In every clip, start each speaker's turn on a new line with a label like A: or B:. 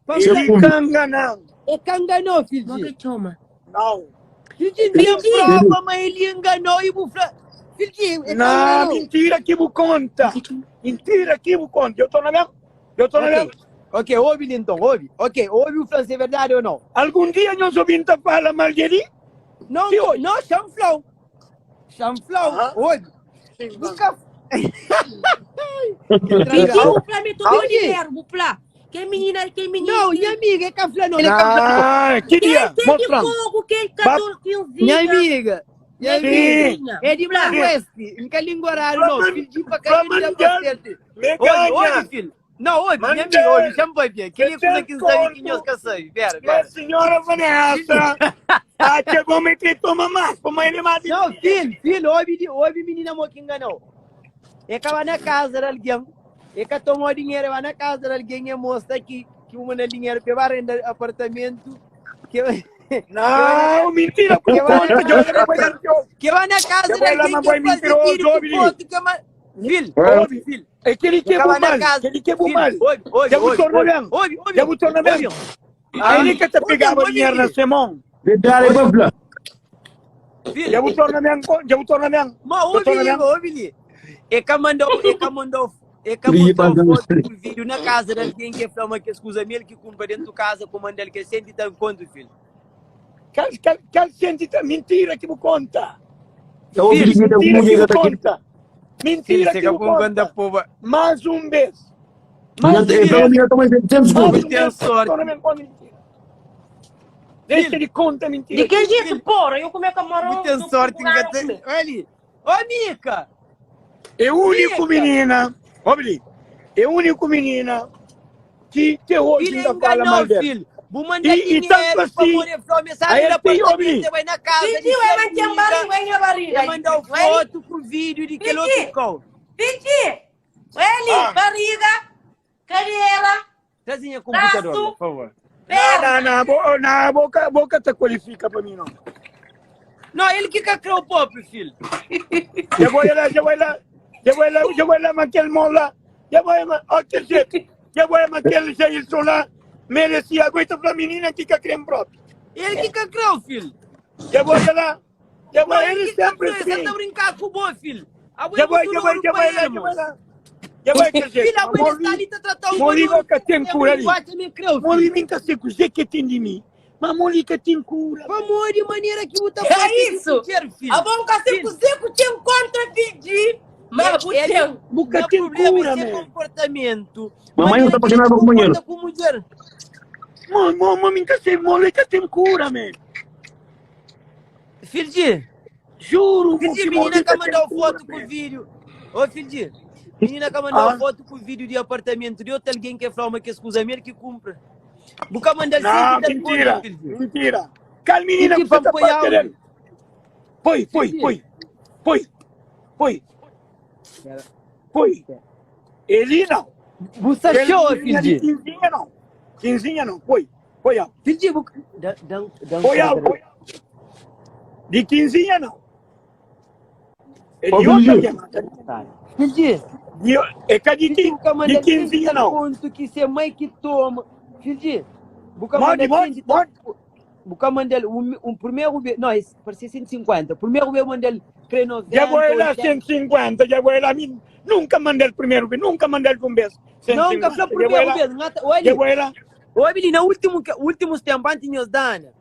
A: Pa
B: Ele
A: fla.
B: ka ngana-m.
A: E ka nganou,
C: Mo
A: Fidji.
C: ke txoma.
B: Nau.
A: Fidji, N ten
C: Fidji!
A: prova ma el enganou i bu fla. Fidji, e ka
B: Na,
A: nganou.
B: mintira ki bu
C: Mo
B: konta.
C: ke txoma.
B: Mintira ki bu konta. Eu torna ben? Eu torna
A: Ok,
B: ben?
A: ok, obi li nton, obi. Ok, obi bu fla se é verdadi ou nau.
B: Algun dia nhos obi-m ta fala mal di el?
A: Não,
B: Ti oji.
A: não, xa-m fla-u. Xa-m fla-u,
B: Aham.
A: obi.
B: Sim,
A: Bu
B: fala.
A: ka. Kel
C: Fidji,
A: tragadu.
C: bu fla mi tudu
A: Fidji!
C: dinheru, bu fla. Kel minina, kel minina,
A: Não, nha
C: kel
A: amiga, é ka fla não, ele ka fla não.
B: Ah, ki
C: kel
B: dia?
C: kel di
B: Mostra-m.
C: fogo, kel
B: Ba.
C: 14
A: Nha
C: quinzinha,
A: amiga, nha
C: nha
A: amiga,
B: Sim.
C: quinzinha.
A: é di
C: Bu fla.
A: Blar West, N ka lingoradu
B: Fla
A: não,
B: man,
A: fil di pa
B: fla
A: ka el da pa
B: mandel,
A: serte.
B: me
A: Obi,
B: ganha.
A: obi fil, não, obi, nha amiga, obi,
B: Mandel,
A: xa-m papia, kel é kuza
B: 700
A: ki N sabe ki nhos
B: kontu.
A: ka sabe, pera,
B: Minha
A: pera.
B: senhora
A: Fil,
B: Vanessa, atxa bo ma el kre toma más, pamodi el é más
A: não,
B: inteligenti.
A: fil, fil, obi, di, obi minina mo ki nganau. E ka ba na kaza di algen, e ka tomau dinheru, e ba na kaza di algen e mostra ki ki bu manda dinheru pa e ba renda apartamentu, ke ba
B: Não, mentira,
A: ke ba na
B: conta,
A: kaza
B: joga na boi mentiroso.
A: ke ba na kaza
B: Já
A: di
B: vai lá,
A: algen
B: mas
A: ke
B: boi
A: faze
B: mentiroso,
A: vídeo ku
B: ouve ali.
A: fotu ke ma Fil,
B: Ouve,
A: fil,
B: é aquele
A: e
B: que é
A: ka
B: bu
A: ba na
B: mal,
A: kaza,
B: aquele que é bu
A: fil,
B: mal.
A: obi, obi,
B: Já bu
A: obi,
B: torna
A: obi,
B: bem,
A: obi, obi,
B: já bu torna
A: obi,
B: bem. Aí
A: ah,
B: que te
A: obi,
B: pegava
A: obi,
B: dinheiro na
A: fil,
B: semão.
D: Detalhe
A: obi,
D: pa fla.
A: fil,
B: Já bu torna bem, já bu torna bem,
A: Ma
B: já
A: obi
B: torna
A: li,
B: bem.
A: obi li. E ka mandau, e ka mandau, e ka
D: Kria
A: mostrau
D: pa
A: foto ku vídeo na casa de alguém que fla ma kes kuza mel ki kumpra dentro casa ku mandal kel senti ta encontro fil.
B: Cal, cal, cal sente ta mentira que bu conta.
D: Ta obi
A: Fil,
D: di mi da
B: Mentira
D: mulher
B: que bu
D: ta ki.
B: conta.
A: fil,
B: Mentira
A: se
B: que
A: ka
B: bu
A: pun conta
B: conta.
A: poba.
B: Mais um vez. Mais um
D: Minha,
A: Fil,
D: fala
B: vez.
D: minha toma sempre
B: Mais
D: desculpa.
A: bu
B: um
A: tem
B: vez.
A: sorte.
B: Torna bem com mentira. Deixa
A: Fil,
B: de conta mentira
C: Di kel
B: aqui.
C: jetu,
A: fil,
C: porra, eu kume
A: bu
C: kamarão,
A: tem
C: eu
A: sorte
C: ku
A: nka
C: gana
A: te.
C: kume.
A: Olha, ô Mica,
B: É o único
A: Mica.
B: menina, ouve ali, é o único menina que até hoje
A: Filho
B: ainda fala mal
A: enganou,
B: dele.
A: filho. Bu manda
B: E, e tanto
A: dinheiro pa
B: assim,
A: more flor, me sabe
B: aí
A: do
B: ele tem, ouve
A: apartamento,
B: ali,
A: vai na casa de
C: Fidji,
A: se
C: vai manter
A: amiga
C: barriga, vai
A: e
C: barriga.
A: mandar
C: Eli,
A: foto com vídeo de aquele outro
C: Fidji,
A: cão.
C: Fidji, Eli,
B: ah,
C: barriga, cadeira,
A: Trazinha computador lá,
C: braço,
A: por favor.
B: não, não,
C: perna.
B: não, bo, não, boca, boca te qualifica para mim, não.
A: Não, ele que quer o pop, filho.
B: Já vou lá, já vou lá, já vou lá, já vou lá, mas aquele mão lá, já vou lá, ó, aquele jeito, já vou lá, mas aquele Jailson lá, merecia, aguenta para a menina que quer creme próprio.
A: Ele que quer o filho.
B: Já vou lá, já vou,
A: Não, ele
B: ele
A: que quer
B: sempre
A: ele tá
B: assim.
A: brincar com o bom, filho. A
B: Já
A: boa
B: vou,
A: muito
B: já vou,
A: ouro
B: já
A: para
B: vou lá,
A: ele,
B: já vou
A: moço.
B: lá. Já vai aquele jeito.
A: Filho, a boa está
B: Moli,
A: ali, tá tratando o
B: moli
A: ouro.
B: que tem cura ali.
A: Bate me creu,
B: Moli
A: filho.
B: vem cá seco, zé que tem de mim. Mas moli que tem cura.
A: Vamos de maneira que o tá
C: É isso.
A: Filho.
C: A bom que
A: Filho.
C: se te encontra, Fidji, mas bu
A: Ele-
C: tem.
B: Buca
A: Não
B: tem
A: problema
B: cura,
A: esse
B: man.
A: comportamento.
D: Mamãe não
A: Maneira
D: tá
A: que ele
D: apaixonada
A: se
D: com o companheiro.
A: comporta com mulher.
B: Mo, mo, mo, minha se moli que tem cura, man.
A: Filho de,
B: Juro,
A: filho de,
B: que
A: menina
B: moli
A: que
B: que tem
A: mandou
B: cura,
A: foto com
B: man.
A: vídeo. Ô, filho de, menina que mandou
B: Ah.
A: foto com vídeo de apartamento de outro alguém que fala que escusa mesmo que cumpre. Buca mandar
B: Não,
A: sempre
B: mentira,
A: filho de.
B: mentira. Cal menina
A: Filho
B: que
A: de,
B: você tá
A: para apoiar
B: parte dele. Põe, põe,
A: Filho.
B: põe. Põe, põe, põe. Ele não.
A: Você
B: Ele
A: achou,
B: menina
A: filho
B: de
A: de?
B: quinzinha não. Quinzinha não. Põe, põe, ó.
A: Filho de, buca. Dá, dá, dá um
B: Põe, ó, põe. De quinzinha não. É
D: Ô,
B: de outra
D: Filho.
B: alguém.
A: Filho de,
B: De, é que de,
A: filho de, buca
B: de
A: mandar
B: quinzinha não.
A: conto que se é mãe que toma. Filho de, buca
B: Mande,
A: mandar
B: mande, mande.
A: Buca mandar um, um primeiro, não, esse parecia 150. Primeiro eu mandei creio 90,
B: Já vou lá
A: 80.
B: 150, já vou lá. mim, Nunca mandei o primeiro, nunca mandei um vez.
A: Não, nunca
B: 150.
A: foi o
B: Já vou
A: primeiro
B: lá,
A: vez. Ngata,
B: já
A: olha,
B: vou lá.
A: olha, na último, últimos tempos antes nos dana.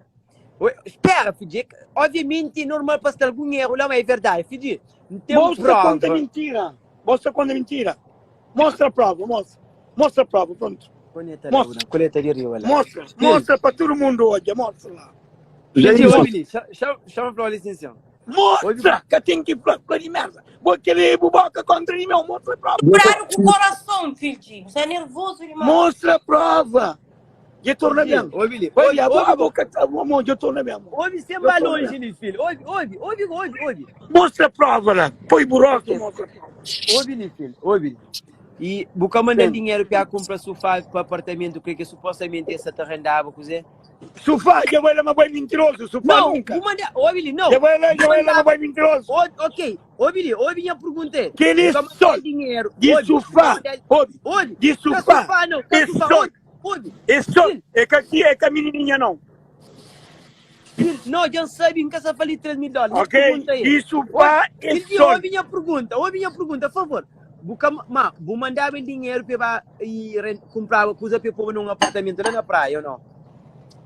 A: Oi, Espera, filho. Obviamente é normal para ter algum erro lá, mas é verdade, filho. Não tem
B: Mostra
A: prova.
B: quanta mentira. Mostra quanta mentira. Mostra a prova, mostra. Mostra a prova, pronto.
A: Coleta lá,
B: Mostra.
A: coleta de rio lá.
B: Mostra, mostra para todo mundo hoje, mostra lá.
D: Já
A: Filho,
D: isso.
A: olha, chama, chama para a licença.
B: Mostra que tem que falar de merda. Vou querer buboca contra mim, mostra a prova.
C: Quebrado com o coração, Fidji. Você é nervoso demais.
B: Mostra a prova. Eu estou na mesma.
A: Ouve, ouve,
B: Olha, a boca, a
A: ouve,
B: boca, a mão, eu estou na mesma.
A: ouve sem
B: Eu tô
A: balões,
B: vendo.
A: ali, filho. Ouve, ouve, ouve, ouve, ouve.
B: Mostra a prova lá. Põe buraco,
A: Ok.
B: mostra a prova.
A: Ouve, ali, filho, ouve. E buca manda
B: Sim.
A: dinheiro para comprar sofá para apartamento, que, que supostamente essa te arrendava, coisa.
B: Sofá, já vai lá, mas vai mentiroso. Sofá
A: Não,
B: nunca.
A: vou mandar, ouve, ali, não.
B: Já vai lá, já vai lá, mas vai mentiroso.
A: O- ok, ouve, ali, ouve minha pergunta. é,
B: Que ele
A: Buca mandar
B: sol
A: dinheiro,
B: de
A: ouve,
B: sofá,
A: buca mandar-
B: ouve,
A: ouve,
B: de
A: Cá
B: sofá,
A: sofá não, cá
B: é
A: sofá,
B: sol
A: ouve. Obi,
B: É só,
A: Fil,
B: é ka si, é ka menininha não.
A: Fil, não, já sabe, nunca sa fali 3 mil dólares. Minha
B: Ok?
A: pergunta é,
B: Isso
A: obi,
B: pá é
A: Fil, di,
B: sol.
A: obi minha pergunta, obi minha pergunta, por favor. Bu ka, ma, bu mandava el dinheiro para ir comprar coisa para pôr num apartamento lá na praia ou não?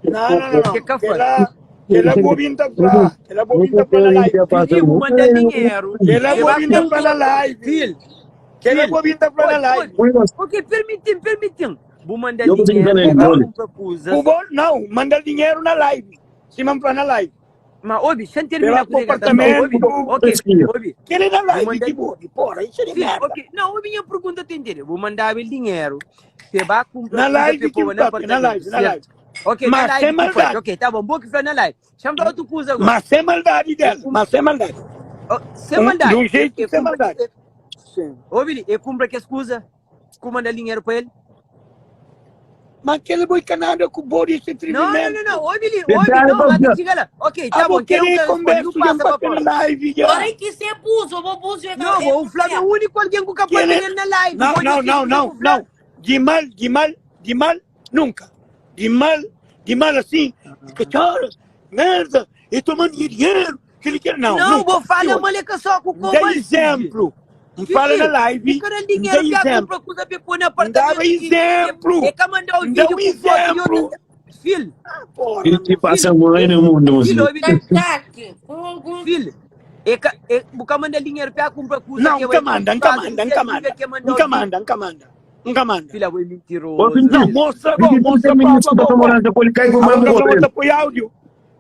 B: Não, não, não,
A: Que
B: não.
A: que
B: Que
A: foi?
B: lá, que lá bobinha pra, que lá bobinha pra na live.
A: Fil, bu mandar dinheiro,
B: Que lá
A: e vai
B: bobinha pra na
A: comprar,
B: live.
A: Fil,
B: Que lá
A: Fil,
B: bobinha pra na
A: oi,
B: live.
A: oi, ok, permitim, permitim. Bu mandar
D: Eu consigo
A: dinheiro,
D: entender,
A: e vai
D: olha.
A: comprar coisas.
B: O bom, não, manda dinheiro na live. Se manda pra na live.
A: Mas, obi, sem terminar
B: Pelo
A: com o que tá falando, obi,
B: apartamento.
A: ok, obi,
B: Que ele na
A: vou
B: live,
A: mandar
B: que boa, porra, isso é de
A: Filho,
B: merda.
A: ok. Não, a minha pergunta tem entender. Vou mandar ele dinheiro. Você vai comprar
B: Na
A: coisa
B: live
A: para
B: que
A: pôr no
B: papi, na
A: apartamento,
B: live, na live.
A: certo? Ok, na
B: Mas
A: live
B: sem
A: que faz.
B: maldade.
A: Ok, tá bom. Boa que foi na live. Chama pra outra coisa agora.
B: Mas sem maldade dela, mas sem maldade.
A: Oh, sem
B: Um,
A: maldade.
B: de um jeito
A: Eu
B: sem
A: compro,
B: maldade.
A: eu,
B: Sim.
A: ô, Billy, eu compro aqui as coisas. Com mandar dinheiro para ele.
B: Mas aquele boi canada com o boi desse
A: Não, não, não,
B: atrevimento.
A: não. Ô, Billy, ô, Billy,
D: Detalhe,
A: não. Lá
D: papi.
A: chega lá. Ok,
B: Ah,
A: tá bom.
B: vou
A: Quero
B: querer
A: que responda.
B: conversa
A: Não
B: de
A: passa para
B: papel na
A: próxima.
B: live já.
C: Agora que você abuso, eu vou abuso. eu
A: Não,
C: eu-
A: o Flávio é o único alguém com capaz
B: Querer-
A: dele na live.
B: Não,
A: Vou
B: não,
A: dizer
B: não,
A: que
B: não,
A: o Flávio-
B: não. De mal, de mal, de mal, nunca. De mal, de mal assim. Fica, cara, merda, eu tomando dinheiro, que ele quer. Não,
A: Não,
B: nunca.
A: vou falar
B: Eu-
A: moleque só com o
B: Dá
A: cobal,
B: exemplo. Não fala na live.
A: Fica no dinheiro
B: Dá
A: que a
B: exemplo.
A: compra coisa para pôr no apartamento.
B: Dava exemplo.
A: É que mandar o
B: Dá
A: vídeo
B: um
A: com foto de
B: exemplo.
A: outra. Filho,
B: Ah, porra.
D: Ele te passa mãe no mundo,
A: filho,
D: moço.
A: ouve,
C: Ataque. Com algum.
A: filho. É que é, buka manda dinheiro para comprar coisa
B: Não,
A: que
B: nunca
A: vai
B: manda, nunca
A: comprar,
B: manda,
A: se
B: nunca
A: ele
B: manda.
A: que mandar o
B: Nunca
A: vídeo.
B: manda, nunca manda. Nunca manda.
A: Filho, é
D: Ô,
A: mentiroso.
D: Pintão.
A: filho.
B: Mostra, bom,
D: Ele
B: mostra
D: tem minutos
B: prova,
D: para
B: bom, bom.
D: tomar essa coisa, cai com
B: A
D: mais
B: boca
D: um
B: pra põe áudio.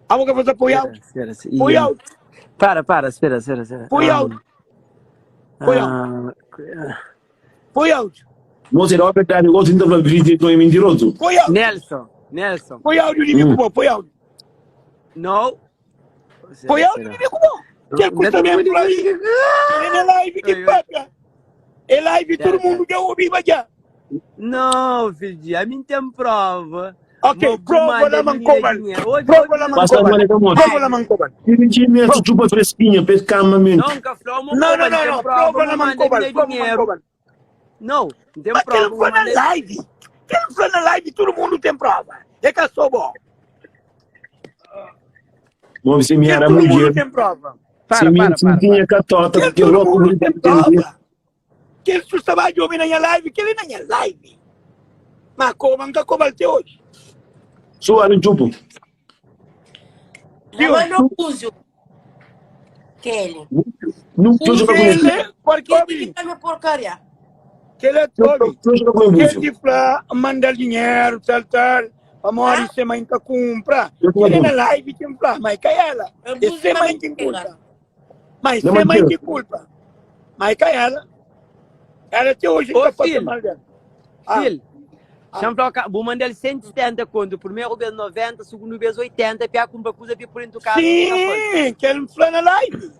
B: A boca pra põe áudio.
A: Espera, espera.
B: Põe áudio.
A: Para, para, espera, espera, espera.
B: Põe áudio. Põe áudio.
A: Ah,
B: Põe áudio.
D: Moço, era verdade, eu gosto de falar vídeo, então é mentiroso.
B: Põe áudio.
A: Nelson, Nelson.
B: Põe áudio de mim, põe áudio.
A: Não.
B: Põe áudio de mim, bom. Que custa mesmo pra mim. Ele na live que
A: Oi, oi.
B: paga. É live, todo mundo já ouviu, vai já.
A: Não, filho, a mim tem prova.
B: Ok,
A: Mas
B: prova
A: manda
B: lá,
A: dinheiro,
B: Mancobal.
A: dinheiro. Hoje,
B: Prova
A: hoje
B: lá,
A: não.
D: Passa
B: Mancobal.
D: agora, então, moço.
B: Prova lá, Mancobal.
D: Ele tinha mesmo chupa fresquinha, pescamamente.
A: Não, café,
B: Não, não, não, não. Prova lá, Mancobal. Prova, Mancobal.
A: Não, não tem
B: Mas que
A: prova.
B: ele foi na
A: manda-
B: live. Que ele foi na live, todo mundo tem prova. É que eu sou bom.
D: Bom, se me
B: Que
D: era
B: todo mundo
D: mulher,
B: tem prova.
A: Para,
D: se me
A: para, para,
D: tinha catota,
B: Que
D: porque
B: todo
D: logo
B: mundo tem prova. Que ele estava de ouvir na minha live, que ele na minha live. Mas como nunca cobra até hoje.
D: Sua, não chupo.
C: Não, mas não uso. Kelly.
D: Não, tu joga com
B: Que ele, porque
C: Que
B: ouve,
C: que me porcaria.
B: que ele ouve.
D: Tu joga com
B: Que
D: bucho.
B: ele fala, manda dinheiro, tal, tal. A mãe se mãe que compra.
D: Eu tô
B: Ele
D: bom.
B: na live que compra, mas que ela.
C: Eu
B: É
C: buzo
B: se mãe
C: também
B: que
C: que
B: culpa. Mas
D: Não,
B: se
D: mas
B: mãe
D: eu-
B: que culpa. Mas que ela. Ela até hoje
A: Ô,
B: não pode
A: filho.
B: mal dela. Ah.
A: Filho, chama pra cá, vou mandar ele 170 conto. Primeiro vez 90, segundo vez 80, para comprar coisa para pôr em tua casa.
B: Sim, que ele falou na live.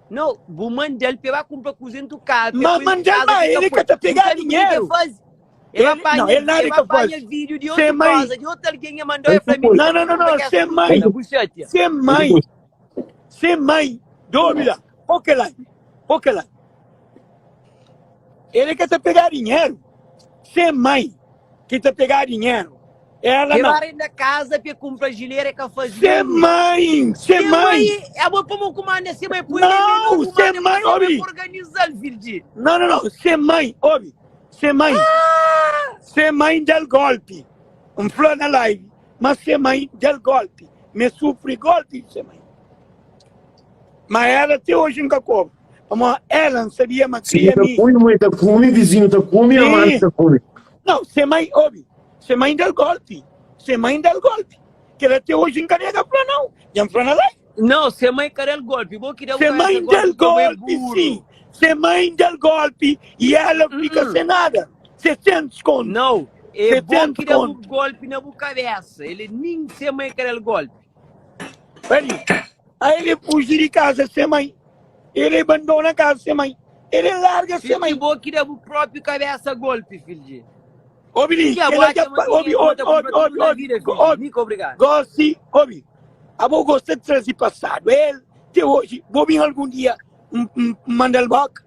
A: Não, vou mandar ele para comprar coisa em tua casa.
B: Mas mandar mais, ele que tá pegando dinheiro.
A: Ele
B: Ele-
A: apanha,
B: não, ele nada
A: ele
B: que
A: apanha
B: faz.
A: vídeo de
B: Sem
A: outra
B: mãe.
A: coisa, de outra alguém mandou ele para mim.
B: Não, não, não, não, sem mãe. Sem mãe. Sem mãe. Dúvida. Ok lá. Ok lá. Ele quer te pegar dinheiro. Sem mãe. Que te pegar dinheiro. Ela
A: Ele
B: não.
A: vai na casa para comprar gileira que faz.
B: Sem mãe. Sem mãe.
A: É bom para comandar sem mãe. põe
B: Não,
A: ele,
B: sem
A: comanda,
B: mãe,
A: mas
B: ouve.
A: organizar, filho. de.
B: Não, não, não. Sem mãe. Ouve. Sem mãe. Sem mãe del golpe. Um flor na live. Mas sem mãe del golpe. Me sofre golpe sem mãe. Mas ela até hoje nunca cobra. Mas ela não sabia, mas
D: Se
B: queria
D: tá
B: me.
D: come, mãe tá come, vizinho tá come, a mãe tá come.
B: Não, sem mãe, ouve. Sem mãe del golpe. Sem mãe del golpe. Que ela até hoje nunca nega pra não. Já me falou na live.
A: Não, sem mãe quer el golpe. Vou querer
B: Sem mãe del golpe, sim. Sem mãe del golpe. E ela fica
A: Hum.
B: sem nada. 700 conto.
A: Não, é bom
B: 700
A: que dá um
B: conto.
A: golpe na boca cabeça. Ele nem sem mãe quer el golpe.
B: Peraí. Aí ele fuge de casa sem mãe. Ele abandona a casa sem mãe. Ele larga sem
A: Filho
B: mãe.
A: de bom que dá o próprio cabeça golpe, filho de.
B: Ouve,
A: Que a
B: ele
A: boate
B: já-
A: é uma
B: ouve, ouve, ouve, ouve, ouve, ouve.
A: Muito obrigado.
B: Goste, ouve. A vou gostar de trazer passado. Ele, até hoje, vou vir algum dia, um, um, mandar boca.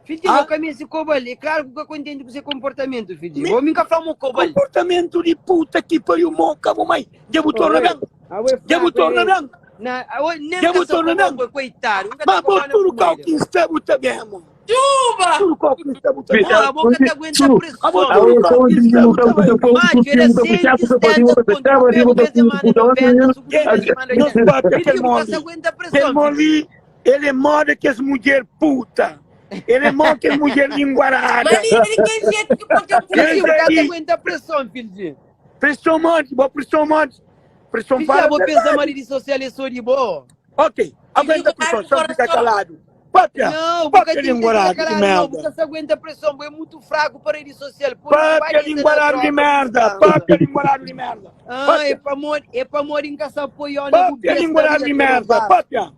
A: Fidji,
B: Ah?
A: bo ka meste koba-l. É klaru ku ka kontenti ku se konportamentu, fidji.
B: Mi-
A: Bo mi ka fla mo koba-l.
B: Komportamentu di puta ki pariu mo ka bu mai. Dja bu torna ben.
A: Abo é
B: Dja bu
A: fraku,
B: torna
A: é.
B: ben.
A: Na, abo, nem
B: Dja
A: ka
B: bu
A: sa
B: torna
A: koba
B: ben.
A: bo, koitadu. Nunka
B: Ma
A: ta
B: bo
A: koba na
B: tudu kau
A: kumida.
B: ki nsta bu ta ben, mo.
C: Juba!
B: Tudu kau ki nsta bu ta ben.
A: Mo, abo ka ta aguenta
B: Abo
A: pressão.
B: tudu kau ki nsta bu ta ben.
A: Macho, era 170 conto. Pego vez semana 90, segundo vez semana
B: Nos
A: 80.
B: papia
A: Filho,
B: kel
A: bu ka
B: moli.
A: sa aguenta
B: Kel
A: pressão, filho.
B: moli, ele é moda kes mulher puta. Ele é moda kes mulher linguarada.
C: Mas ali, de que jeito que pode ter um
A: Filho, bu
B: Esse
A: ka ta
B: aí,
A: aguenta pressão, filho.
B: pressão monte, boa pressão monte. Pressão
A: Filho,
B: fala
A: bo pensa
B: verdade.
A: ma rede social é só de boa.
B: Ok, aguenta
C: Filho,
B: pressão,
C: abre o
B: só fica
C: coração.
B: calado. Papia,
A: Não, bu ka
B: papia
A: tem que ficar
B: linguarado de
A: calado, não. Bu
B: merda.
A: ka sa aguenta pressão, bu é muito fraco para rede social. Por isso vai
B: Papia
A: deitar na
B: linguarado de
A: droga,
B: merda.
A: bu
B: Papia linguarado de merda.
A: Ah, é
B: Papia,
A: pa modi, é pa modi nka sa apoiou na bu
B: papia linguarado
A: bestaria,
B: de merda.
A: Tolobasco.
B: Papia,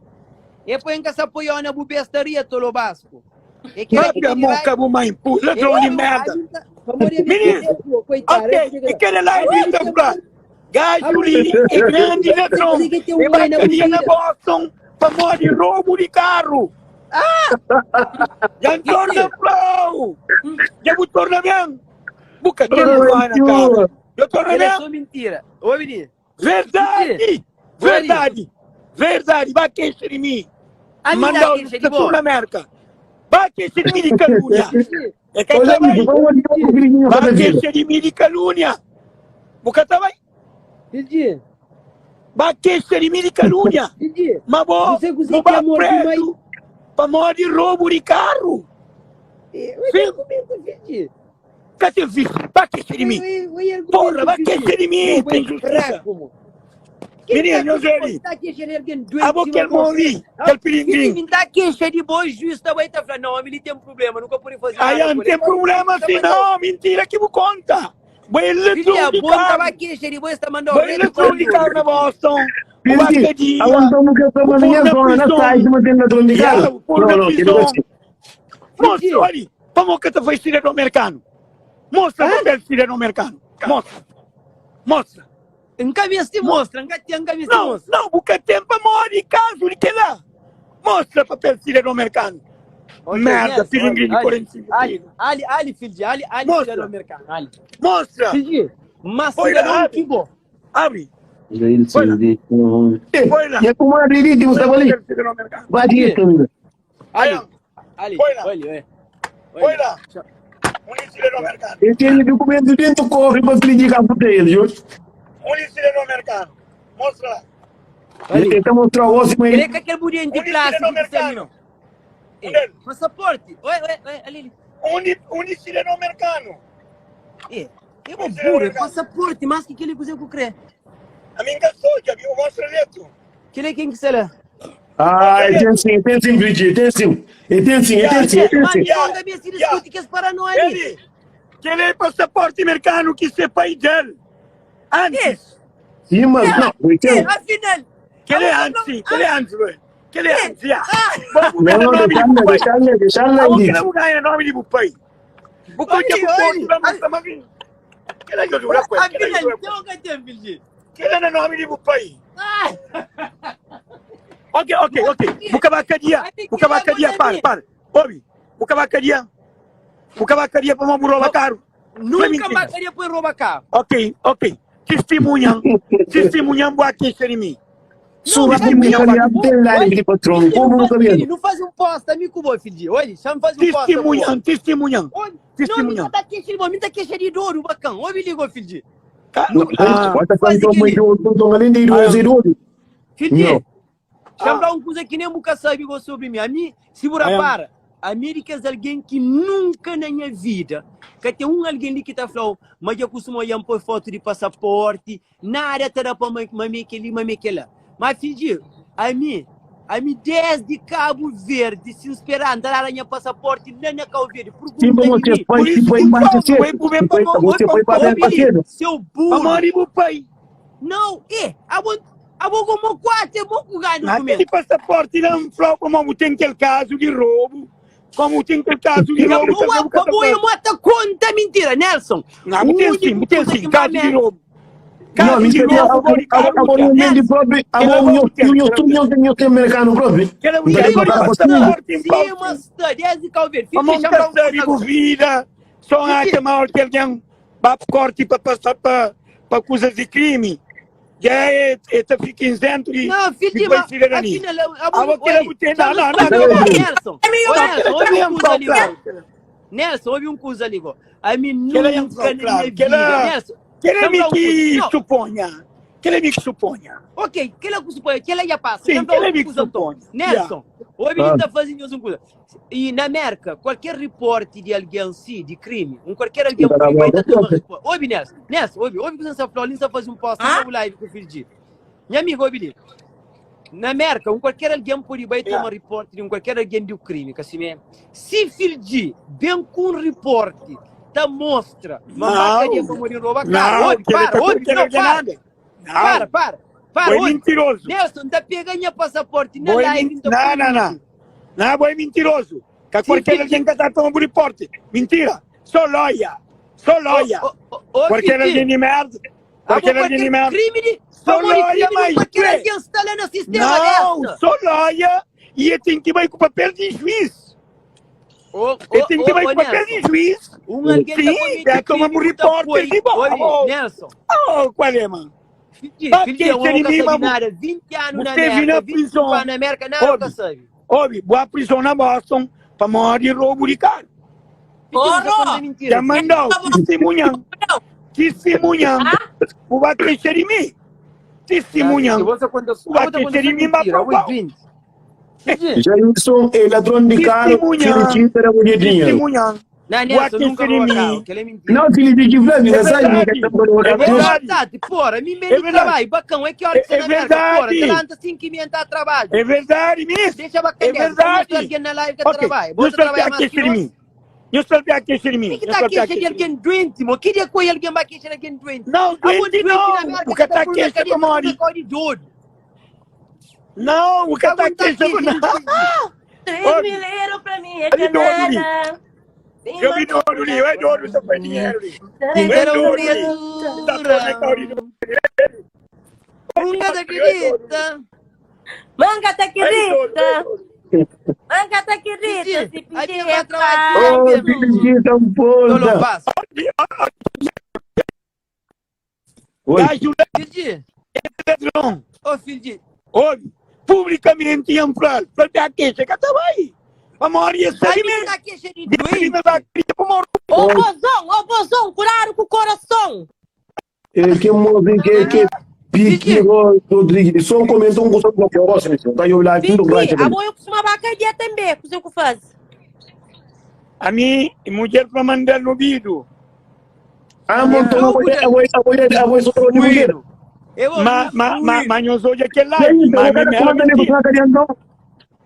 A: É pa nka sa apoiou na bu bestaria, Tolobasco. É que
B: papia
A: de
B: moca
A: vai.
B: bu mãe, pu,
A: É
B: ladrão de
A: pa
B: merda.
A: pa modi mi
B: Menino,
A: pô, coitado,
B: ok,
A: é
B: e aquele lá
A: Agora
B: é
A: tem
B: pra gajo ali é grande ladrão.
A: Você que tem um
B: E vai
A: homem na
B: cadeia na
A: vida.
B: Boston pra morrer roubo de carro. Já torna flow. Já vou torna bem. Buca tem vai na cara. Eu torna
A: Ele é
B: bem.
A: só mentira. Ô, menino.
B: Verdade. Verdade. Verdade. Vai queixa de mim.
A: A mim dá
B: Mandou
A: queixa de
B: tudo
A: boa.
B: na América. Vai queixa de mim de calúnia. É que
D: Olha,
B: também.
D: vamos ali com o gringuinho
B: Vai
D: cada dia.
B: queixa de mim de calúnia. Buca também.
A: Filho,
B: Vai queixa de mim de calúnia.
A: filho.
B: Mas vou,
A: Você
B: vou
A: consegue
B: para
A: amor de mãe?
B: preso para morrer de roubo de carro.
A: Oi, argumento, filho.
B: Cadê visto? Vai queixa de mim.
A: Oi, oi, argumento,
B: Porra, vai
A: filho.
B: queixa de mim.
A: Não,
B: Tem
A: é
B: justiça.
A: fraco, mo.
B: Menino,
A: Quem
B: eu
A: tá
B: vi.
A: tá queixando alguém doente?
B: A boca é morri. Aquele
A: Filho,
B: piringrim.
A: me dá queixa de bom juiz também tá falando, não, homem, ele tem um problema, nunca pude fazer
B: Aí
A: nada
B: não
A: com
B: tem
A: ele.
B: problema assim, não. Mentira que vou conta. Vai
A: Filho,
B: ladrão de
A: bom tava
B: carro.
A: queixa de bom, está mandando
B: Vai ladrão de carro na Boston. Vai
D: Filho,
B: cadeia.
D: aguantamos que eu tô na minha
B: Pôr na
D: zona, na
B: prisão.
D: site, mas tem ladrão de
B: Yeah,
D: carro.
B: pôr
D: Não,
B: na
D: não, que
B: prisão.
D: negócio.
B: Mostra, olha. Como que tu foi cidadão americano? Mostra o papel de cidadão americano. Mostra. Mostra.
A: Nunca vi se mostra, nunca tinha, nunca vi se
B: Não,
A: mostra.
B: não, porque tem para morrer caso de que lá. Mostra papel de cidadão americano.
A: Ok,
B: Merda,
A: Nelson,
B: piringrim de
A: ali,
B: 45
A: Ali,
B: quilos.
A: ali, ali, filho, ali, ali,
B: Mostra.
A: cidadão americano, ali.
B: Mostra.
A: Filho, mas
B: Olha,
A: cidadão
B: abre.
A: que bom.
B: Abre.
D: E
B: lá.
D: a comadre ali, tem um
B: Papel
D: ali.
B: de cidadão americano.
D: Vai direto, amigo.
A: Ali, ali,
B: Põe lá.
A: olha, olha.
B: Põe lá. Um cidadão americano.
D: Ele tem documento dentro do cofre para criticar para ele, viu?
B: Um cidadão americano. Mostra lá.
D: Ele tenta mostrar o osso, mas
A: Ele é com aquele burinho de
B: Um
A: plástico
B: cidadão
A: que você
B: americano.
A: não.
B: Um dele.
A: Passaporte. Oi, oi, oi, ali, ali.
B: Um cidadão americano.
A: É, é uma burra, é passaporte, mas que que ele consegue crer?
B: A minha sou, já viu? Mostra dentro.
A: Que ele é quem que se lá?
D: Ah, ele tem sim, tem sim, Brigitte, tem sim. Ele tem sim, ele tem sim, ele tem
A: Mas
D: sim.
A: não cabe se discute que é paranoia ali.
B: Ele, que ele é passaporte americano que se pai dele. Antes.
D: Sim, mas não, ele
A: É,
D: tem.
A: afinal.
B: Que ele é antes, sim. Que ele é antes, velho. Que ele é antes, já. Vamos
D: Não,
B: ganhar
D: não,
B: nome de
D: deixa-lhe,
B: pai.
D: deixa-lhe, deixa-lhe
B: Vamos
D: aí.
B: ganhar nome de pai. Vou contar
A: Olha,
B: pro
A: olha.
B: povo, mas também. Que ele é do pai. Que ele é
A: Afinal,
B: do
A: tem um que tem, filho.
B: Que ele é nome de pai. Ok, ok, ok. Buka cadeia. Buka cadeia, para, para. Ouve. Buka cadeia. Buka cadeia para uma rouba caro.
A: Nunca mais queria pôr rouba carro.
B: Ok, ok. Testemunha. Testemunha, boa queixa de mim.
D: Sua
B: Testemunha,
D: família tem lá de patrão, como no cabelo.
A: Não faz um post, amigo bom, filho. Olha, chama faz um post.
B: Testemunha, testemunha.
A: Não,
B: Testemunha.
A: me tá queixa de bom, me tá queixa de dor, bacana. Ouve, ligou, filho.
B: Ah,
D: Bota tanto muito, muito além de idoso, idoso.
A: Filho,
D: Não.
A: chama uma coisa que nem nunca sabe igual sobre mim. A mim, se você para, a América é alguém que nunca na minha vida, que tem um alguém ali que tá falando, mas eu costumo olhar pôr foto de passaporte, nada tá para mãe que ali, mãe que lá. Mas filho, a mim, a mim desde Cabo Verde, se esperando, dar a minha passaporte lá na Cabo Verde.
D: Sim,
A: Pergunta
D: como
A: de
D: você
A: mim.
D: foi, se foi mais cedo. Você foi para
A: Ô,
D: bem cedo.
A: Seu burro.
B: Amor e pai.
A: Não, é, a bom, a bom como quatro, é bom que ganho
B: Naquele
A: documento.
B: passaporte não falou como tem aquele caso de roubo. Como tem aquele caso de roubo.
A: Boa, boa, eu mata conta mentira, Nelson.
B: Não, tem sim, tem sim, caso de roubo.
D: Não,
B: Carro
D: mi
B: di
D: sabia,
B: novo, bô di carro
D: abo
B: bu
D: não
B: ten.
D: vende próprio, abo
B: Kela
D: o
B: bo
D: nho,
B: bu ten,
D: o nho,
B: kela
D: tu
B: bu ten.
D: nho tem nho tem americano próprio.
B: Kela bu
D: Não
B: ten.
D: tem
B: Abo di
D: botar
B: passaporte em
A: Sim,
B: pau,
A: mas
B: sim.
A: está, desde Cabo Verde.
B: Pamó
A: Fica
B: N ka
A: chamar um
B: sabe bu
A: coisa.
B: vida, só N atxa
A: Fica.
B: ma óras ki algen ba korti pa pasa pa pa kuzas di krimi, dja e e ta fika izentu di
A: Não,
B: di
A: filho,
B: bai
A: mas
B: sidadania.
A: afinal, abo,
B: Abo kela
A: oi,
B: bu ten, não,
A: chama
B: não, não,
A: não,
B: kela bu ten.
A: Nelson,
C: É
A: ô
B: Não,
A: Nelson,
B: kela
A: ouve
B: também
A: um
B: é um
A: coisa
B: flau
A: ali,
B: klaru.
A: go. Nelson, ouve um coisa ali, go. A mim
B: Kela é um
A: nunca
B: flau
A: na minha
B: klaru.
A: vida,
B: Kela,
A: Nelson,
B: kela é
A: chama
B: mi
A: lá um coisa.
B: ki
A: Não,
B: suponha. Kela é mi ki suponha.
A: ok, aquela que supõe, aquela já passa.
B: Sim,
A: Chama lá
B: kela é
A: um
B: mi ki
A: coisa então.
B: suponha. Yeah.
A: Nelson, ouve
D: Ah,
A: ele tá fazendo um coisa. E na América, qualquer reporte de alguém sim, de crime, um qualquer alguém
D: tá
A: pode vai tá toma
D: bom.
A: report. Ouve Nelson, Nelson, ouve, ouve que você está falando, está fazendo um post
C: Ah?
A: na live com o filho de. Meu amigo, ouve ali. Na América, um qualquer alguém pode vai
B: Yeah.
A: tomar reporte de um qualquer alguém do crime, que assim é. Se filho de bem com um reporte, tá mostra, mas vai cadeia
B: Não,
A: para morrer rouba carro.
B: não,
A: Ouve,
B: kela
A: para,
B: ka
A: ouve,
B: kela
A: não,
B: ke
A: para,
B: nada.
A: para,
B: Não,
A: para, para,
B: bo é
A: ouve.
B: mentiroso.
A: Nelson, tá pegando minha passaporte na
B: Bo é
A: live,
B: men
A: então
B: não,
A: põe
B: não, não.
A: vídeo.
B: Não, bo é mentiroso. Que
A: Sim,
B: qualquer
A: filho
B: alguém
A: de.
B: que tá tomando reporte. Mentira. Só loia. Só
A: Ô,
B: loia.
A: ô, ô, ô,
B: Qualquer
A: filho
B: alguém
A: de.
B: de merda.
A: Ah, bom,
B: Qualquer alguém de
A: qualquer
B: merda.
A: crime de.
B: Só
A: Para morrer
B: loia,
A: crime de
B: mas
A: qualquer
B: ué.
A: alguém está lá no sistema
B: Não,
A: dessa.
B: só loia. E ele tem que ir com papel de juiz.
A: Ô,
B: Ele
A: ô,
B: tem que
A: ô,
B: ir
A: ô,
B: com papel de
A: Nelson.
B: juiz.
A: Um alguém tá
B: Sim,
A: comete
B: já toma
A: crime,
B: um
A: muita
B: repórter
A: foi.
B: de bom.
A: Oi,
B: Oh,
A: Nelson.
B: oh, qual é, mano?
A: Filho de,
B: Pra
A: filho de,
B: que
A: um
B: ser de
A: nunca
B: mim,
A: sabe
B: mas
A: nada. 20 anos na
B: você vive
A: América,
B: na
A: 25
B: prisão.
A: anos na América, nada nunca
B: Ouve,
A: sabe.
B: ouve, boa prisão na Boston para morrer de roubo de carro.
A: Filho de, não está contando
C: Oro!
A: mentira,
B: Já
A: filho.
B: mandou, testemunham,
C: Não.
B: testemunham,
C: Ah?
B: o vai queixar de mim.
A: Não, filho,
B: Testemunham,
A: você conta,
B: o
A: ah,
B: vai
A: você conta
B: queixar
A: só
B: de mim, vai
A: mentira, oi,
B: provar.
A: 20. Filho de,
D: Jailson é ladrão de carro, filho
B: Testemunham,
D: de era mulher dinheiro.
B: testemunham,
A: não,
B: o vai
A: Nelson, nunca
B: queixar de
A: roubou carro,
B: mim.
A: que ele é mentira.
D: Não, filho de que Flávio,
B: É
D: não sabe, não quer
B: verdade,
D: que eu
B: é
A: Ô,
B: verdade,
A: Tati, porra, mim
B: é
A: bem de
B: verdade,
A: trabalho, bacão, é que hora que
B: é,
A: você
B: é
A: na América, porra, te
B: verdade,
A: levanta 5 e meia, tá a
B: é
A: trabalho.
B: verdade, miss,
A: Deixa
B: é
A: bacana dessa, só mostra
B: verdade.
A: alguém na live que
B: Ok,
A: trabalha.
B: não
A: Bota
B: se
A: trabalhar
B: a
A: mais que
B: queixar de
A: nós.
B: mim. Não se a queixar de
A: Que
B: mim.
A: que
B: Não
A: tá
B: se a
A: queixa de
B: queixar de mim.
A: alguém doente, mo? Que dia coi alguém vai queixar de alguém doente?
B: Não,
A: Ah, bom,
B: doente
A: doente na
B: não.
A: América
B: O que
A: que tá
B: tá
A: por na
B: queixa
A: cadeia,
B: para
A: tá por na
B: morrer.
A: cor de doido.
B: Não, o que
A: Ah,
B: tá
A: bom, tá
B: queixa
A: queixa de
B: não.
C: 3
B: Ouve,
C: mil euros pra mim é
B: ali
C: que
B: doido ali.
C: nada. Sem
B: Eu vi doido ali, eu é doido, só foi dinheiro ali. Eu é
A: Era uma
B: doido ali. Tá
A: criatura.
B: todo na de doido.
A: Nunca te acredita.
C: Manga tá
B: É doido, é
C: querida.
B: doido.
C: Manga tá querida.
A: Titi,
C: Se
A: aí
C: pedir
A: tem vai
C: é
A: trabalhar
D: Oh,
A: mesmo.
D: filho de
A: Tolo
D: ponta.
A: passo.
D: Oi.
B: Ajuda
A: Titi,
B: ladrão.
A: ô filho de.
B: Ouve, publicamente iam falar, para a queixa que estava aí. Para morrer,
A: Aí
B: sabe
A: me
B: mesmo.
A: tá queixa de
B: Disse
A: doente.
B: da cria para morrer.
C: Ô, bozão, ô, bozão, curaram com o coração.
D: Eh, que mozi que que pique
A: Titi,
D: Rodrigues. Só comentou um gosto do que eu gosto, né? Tá eu lá tudo
C: Fifi,
D: right
C: a
D: ali.
C: mãe eu costumava cadeia também, com o que faz.
B: A mim, mulher para mandar no vidro.
D: Ah, montou
A: não,
D: a
A: mulher.
D: mulher, a mulher, a mulher só de mulher.
A: Fuído. Eu vou
B: Ma, ma, ma,
A: fuído.
B: mas nós hoje aquele
D: E
B: lá,
D: aí,
B: mas
D: então,
B: a
D: o
B: mim
D: cara
B: era
D: comanda ali com
B: mentira.
D: a cadeia então.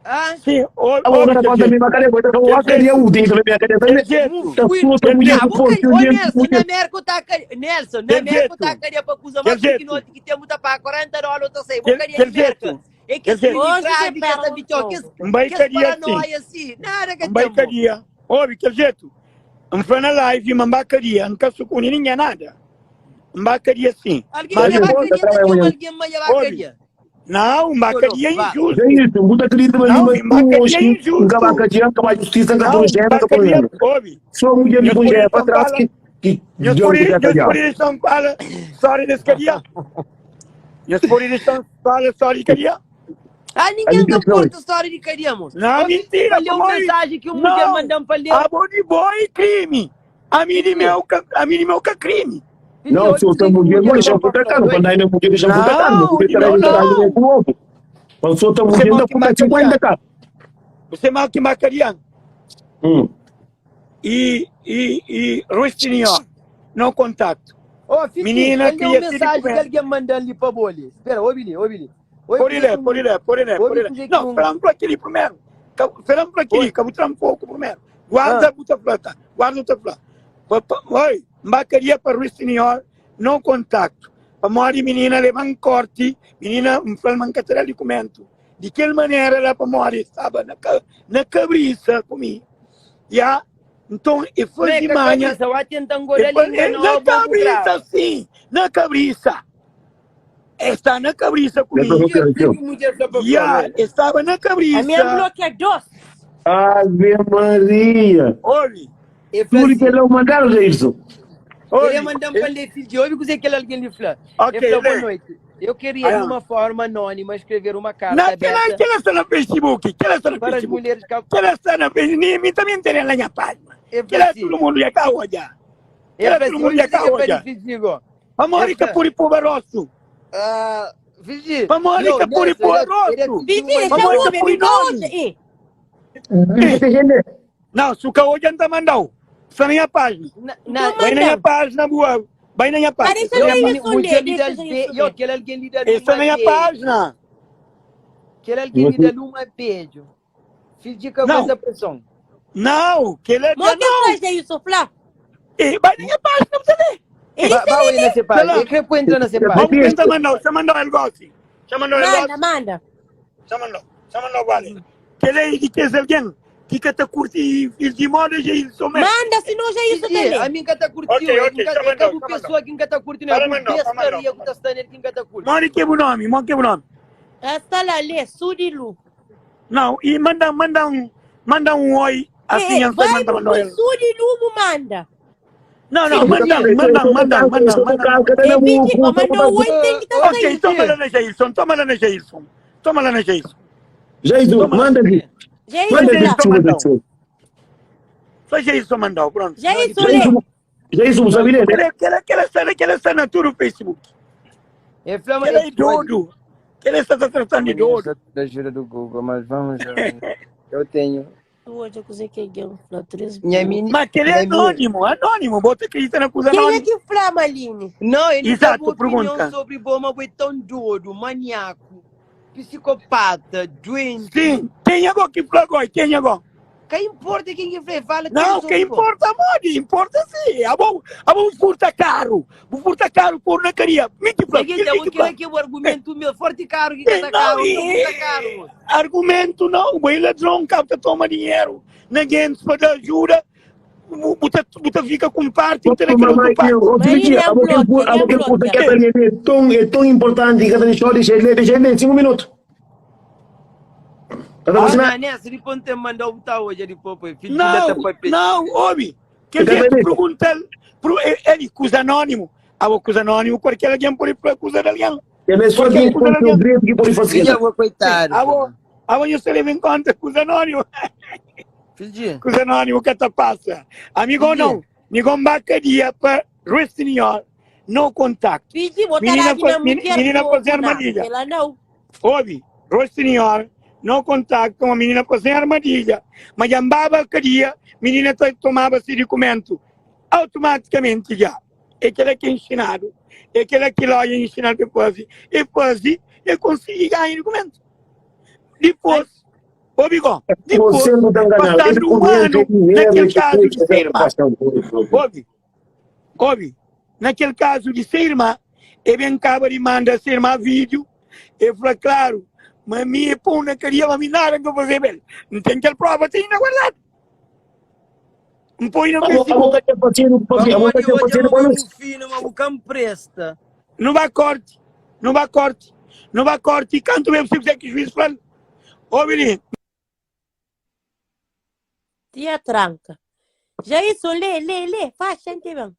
A: Ah,
B: Sim,
D: A
B: ouve,
D: outra
B: quer
D: conta
B: dizer,
D: me macaria, coisa que eu
B: quer
D: queria
B: dizer,
D: o dinheiro também a cadeia
B: quer
D: também.
B: dizer,
D: Tá
A: fuído.
D: sua mulher
A: Ah,
D: com
A: vou
D: força,
A: Ô,
D: mulher,
A: Nelson, na
D: mulher.
A: América tá cadeia. Nelson, na
B: quer
A: América tá
B: dizer,
A: cadeia para acusar
B: quer
A: mais que
B: dizer,
A: nós que temos tá para 40 dólares, outra sei. Vou
B: quer,
A: cadeia
B: quer
A: de América.
B: dizer,
A: É que
B: quer
A: esse
B: dizer,
A: crime
C: Hoje você
A: grave, que essa
C: pega um
A: vitória, que
C: fogo.
A: esse
B: um vai
A: que esse
B: cadeia sim,
A: paranoia assim. Nada que
B: um vai
A: temos.
B: cadeia. Ouve, quer dizer, um foi na live, mas bacaria, nunca sucuni ninguém nada. Um bacaria sim.
A: Alguém
B: Mas
A: leva
B: depois,
A: cadeia, tá
D: trabalha
A: tem
D: amanhã.
A: alguém mais leva
B: ouve,
A: cadeia.
B: não, um bacaria é
A: Vá.
B: injusto.
D: É isso, muita acredita mas
B: Não,
D: mas
B: um
D: tu
B: bacaria é
D: hoje, um
B: injusto.
D: cabacadia, que vai justiça, que
B: Não,
D: tu
B: um
D: gera, que
B: bacaria,
D: problema.
B: ouve.
D: Só mulher de
B: Meus
D: mulher
B: por
D: para trás
B: fala,
D: que que
B: meus
D: deu
B: por
D: que
B: meus
D: cadeia.
B: por não fala história desse cadeia. Meus por não fala história de cadeia.
A: Ah, ninguém
D: Aí
A: que
D: que foi.
A: importa a história de cadeia, moço.
B: Não,
A: Ô,
B: mentira,
A: Valeu uma
B: como
A: mensagem que um mulher
B: Não,
A: mandou para ler.
B: a bom de boi crime. A mim de meu, a mim de meu que crime.
D: Não, se outra mulher, não deixa puta cara, quando aí não mulher deixa puta cara,
B: Não,
D: porque
B: não,
D: tá
B: não.
D: com ovo. Mas outra
B: Você
D: mulher
B: mal
D: da
B: que
D: puta
B: macaria.
D: 50 cara.
B: Você mal que macaria.
D: Hum.
B: E e e Rostinho, não contato.
A: Ô, Fifi,
B: Menina,
A: ele deu
B: queria
A: uma
B: te
A: mensagem que
B: comer.
A: alguém mandou ali para boli. Espera, ouve ali, ouve ali. Ouve
B: Por ele,
A: que um-
B: por ele, por ele, por
A: ouve
B: ele.
A: que
B: Não,
A: um-
B: falamos por aquele primeiro. Falamos por aquele,
A: Oi.
B: que um pouco primeiro. Guarda
A: Ah.
B: puta plata, guarda puta plata. Oi, macaria para Rostinho, não contato. A morre menina leva um corte, menina um fala mancatera de comento. De que maneira ela para morre estava na na cabriça comigo. Já, então, e foi de
A: Meca
B: manhã.
A: cabeça, vai tentar engolir a
B: E foi-
A: língua, não,
B: Na
A: vou
B: cabriça, sim, na cabriça. Está na cabrisa
D: Já
B: comigo.
D: tô
A: Mulher, que mulher fla pa fla,
B: Ya,
A: velho?
B: estava na
C: A minha
B: cabrisa.
C: bloqueia doce.
D: Ave Maria.
B: Olhe,
A: Ele fla
D: Tudo que
A: assim,
D: ele mandaram, Jailson.
A: Queria
B: olhe.
A: mandar para ler filho de ouve que aquele alguém lhe fala.
B: Ok,
A: Ele falou, boa
B: lê.
A: noite. Eu queria, de
B: Ah.
A: uma forma anônima, escrever uma carta
B: Não, que ela,
A: aberta
B: que ela está no Facebook, que ela está no
A: para as
B: Facebook.
A: mulheres que...
B: Que ela está no Facebook, nem mim também tem na minha página.
A: Ele
B: Que
A: falou
B: ela
A: assim,
B: todo mundo já cá hoje. Que
A: ele
B: ela
A: falou
B: todo
A: assim,
B: mundo
A: ouve
B: já
A: o
B: cá
A: que é
B: hoje.
A: para filho de Igor.
B: A Mônica
A: Essa-
B: puri pôr rosto.
A: Ah, filho de...
B: A Mônica
A: Não,
B: puri
A: Nelson,
B: pôr
A: ele é
B: rosto.
A: filho de
C: Vigi,
A: uma
C: deixa
B: Mamãe,
C: o
B: tá
C: homem,
B: por
C: me
B: nome.
C: hoje.
B: Não, se o caô já não está mandando. Está na minha página.
A: Na,
C: Então
A: na,
B: Vai na minha
C: manda.
B: página, boa. Vai na minha página.
C: Parece
B: Está na
A: eu,
B: minha
C: nem
B: página.
C: isso
A: mulher
C: ler,
A: lhe dá
C: deixa isso
A: eu,
C: ler.
A: aquele alguém lhe dá
B: Está
A: uma
B: na minha
A: beijo.
B: página.
A: Aquele alguém lhe dá uma beijo. Filho de que
B: Não.
A: aguenta a pressão.
B: Não, que ele é
C: Mas que
B: não.
C: faz isso, Flá?
B: Eh, Vai na minha página, você lê.
C: Ele
A: Vai
C: está
A: vai na
B: Sei
A: página.
B: lá.
A: Ele quer pôr entrar na página.
B: Vamos tentar mandar, você mandou ele gosta. Você mandou ele
C: Manda,
B: gosta.
C: manda.
B: Você mandou, você mandou vale. Que ele é de que é alguém que que te curte filho de moda e isso mesmo.
C: Manda, senão já isso
A: Gigi, a
C: também.
A: mim que tá curtindo.
B: Ok, ok,
A: É
B: chama não,
A: acabo
B: chama
A: pessoa que tá curtindo.
B: Para
A: É
B: mandou, para mandou.
A: bestaria que tá estando que tá curtindo.
B: Mori que é o nome, mori que é o nome.
C: Esta lá, lê, Surilu.
B: Não, e manda, manda um oi assim,
C: Eh,
B: antes
C: vai,
B: manda mandou ele.
C: Surilu, manda.
B: Não, não, manda, manda, manda, manda, manda.
C: É, Vigi, manda o oi, tem que estar
B: Ok,
C: saindo.
B: toma lá na Jailson, toma lá na Jailson. Toma lá na Jailson.
D: Jailson, manda aqui.
C: Já isso,
D: Manda
C: Flá.
D: aqui, senhor.
B: Só Jailson mandou, pronto.
C: Já isso, lê.
D: Jailson, Jailson, sabe ler, né?
B: Aquela, aquela, aquela cena, aquela cena tudo no Facebook.
A: É flama.
B: Ele é doido. Ele está tratando de doido.
A: Da ajuda do Google, mas vamos. Eu tenho.
C: Hoje eu consegui que eu Flá, três.
A: Minha mini.
B: Mas que ele é
A: Minha mini-
B: anônimo, anônimo. Bota acredita na coisa
C: Quem é
B: anônima.
C: que Flá, Maline?
A: Não, ele
B: Exato,
A: dá uma opinião
B: pergunta.
A: sobre Boma, foi tão doido, maníaco, psicopata, doente.
B: Sim, quem agora que flagou? Quem agora?
A: Quem importa quem que fala? Fala
B: Não,
A: tudo
B: quem
A: sobre Boma.
B: importa, mode, importa sim. A bom, a bom furta caro. Vou furta caro por na caria. Me que
A: É
B: fla,
A: que
B: que
A: então,
B: que
A: aquilo
B: fla.
A: aqui é o argumento meu, forte caro, que
B: Eh,
A: tá
B: Não,
A: caro,
B: e,
A: não tá caro. moço.
B: argumento não. O ladrão capta, toma dinheiro. Ninguém se pode ajuda. Buta, buta fica com parte, buta naquela outra parte.
D: É tão importante que a gente deixa ele, deixa ele 5 minutos. Tá
A: Ah,
D: vendo?
A: não, nessa, depois te mandou botar hoje, depois, pô, filho de
B: Não,
A: da papel.
B: não, homem. Quer dizer, tu pergunta, ele acusa anônimo. Ah, acusa anônimo, qualquer alguém pode acusar alguém.
D: Ele é só quem tem o direito que pode fazer.
A: Filho, vou coitado.
B: Ah, bom, ah, bom, você leva em conta, acusa anônimo.
A: Filho de...
B: Acusa anônimo, que te passa. Amigo, não. Amigo, bacaria para Senhor, no contacto.
C: Vigi, botar
B: Menina
C: aqui na mulher.
B: menina
C: pô,
B: fazer
C: não,
B: armadilha.
C: Ela não.
B: Ouve, Senhor, no contacto com a menina fazer armadilha. Mas ambava queria, menina tomava esse documento. Automaticamente já. É aquele que é ensinado. É aquele que lá é ensinado depois. E fazer, e consegui ganhar documento. Depois, ouve, depois,
D: Você não tá enganado.
B: passando um ano, naquele caso de ser irmã, ouve, ouve, naquele caso de ser irmã, e vem cá e manda ser irmã vídeo, e fala, claro, mas minha pão na queria, mas nada que eu fazer bem. Não tem aquela prova, tem ainda guardado. Não põe no
D: A
B: Facebook,
D: boca que é parceiro, a boca que é
A: Hoje
D: parceiro,
A: eu vou fino, mas o campo presta.
B: não vai corte, não vai corte, não vai corte, e canto mesmo se fizer que juiz fala, ô menino,
C: Tia tranca. Já isso, lê, lê, lê. Faz, gente, bem.